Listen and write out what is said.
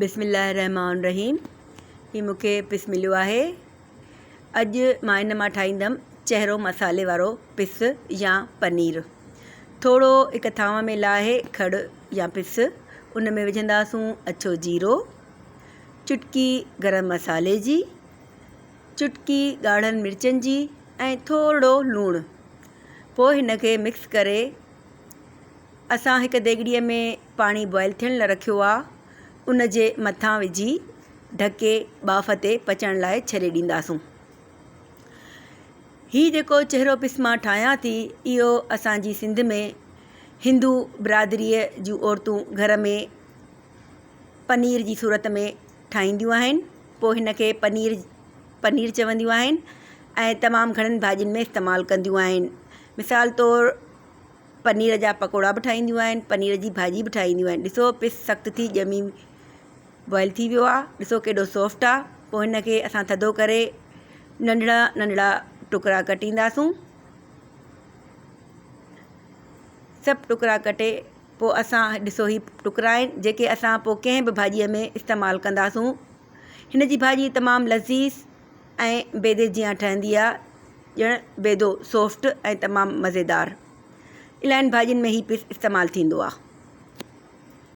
بسم الله الرحمٰن الرحيم هي مون کي پس مليو آهي اڄ مان ان مان ٺاهيندم چهرو مصالحي وارو پس يا پنير ٿورو هڪ ٿانو ۾ لاهي کڙ يا پس ان ۾ وجهنداسون اڇو جيرو چٽڪي گرم مصالحي جي چٽڪي ڳاڙهن مرچن جي ۽ ٿورڙو لوڻ پوء هن کي مڪس ڪري اسان هڪ ديڳڙيء ۾ پاڻي بوائل ٿيڻ لاء رکيو آ ان جي مٿان وجهي ڍڪي ٻاڦ تي پچڻ لاء ڇڏي ڏينداسون. هي جيڪو چهرو پس مان ٺاهيان ٿي اهو اسان جي سنڌ ۾ هندو برادريء جون عورتون گهر ۾ پنير جي صورت ۾ ٺاهينديون آهن پوء هن کي پنير پنير چونديون آهن ۽ تمام گهڻين ڀاڄين ۾ استعمال ڪنديون آهن مثال طور پنير جا پڪوڙا به ٺاهينديون آهن پنير جي ڀاڄي به ٺاهينديون آهن ڏسو پس سخت ٿي ڄمي بوائل ٿي ويو آهي ڏسو ڪيڏو سافٽ آهي پوء هن کي اسان ٿڌو ڪري ننڍڙا ننڍڙا ٽڪرا ڪٽينداسون سڀ ٽڪرا ڪٽي پوء اسان ڏسو هي ٽڪرا آهن جيڪي اسان پوء ڪنهن به ڀاڄيء ۾ استعمال ڪنداسون هن جي ڀاڄي تمام لذيذ ۽ بيدي جيان ٺهندي آهي ڄڻ بيدو سافٽ ۽ تمام مزيدار الاهين ڀاڄين ۾ هي پيس استعمال ٿيندو آهي.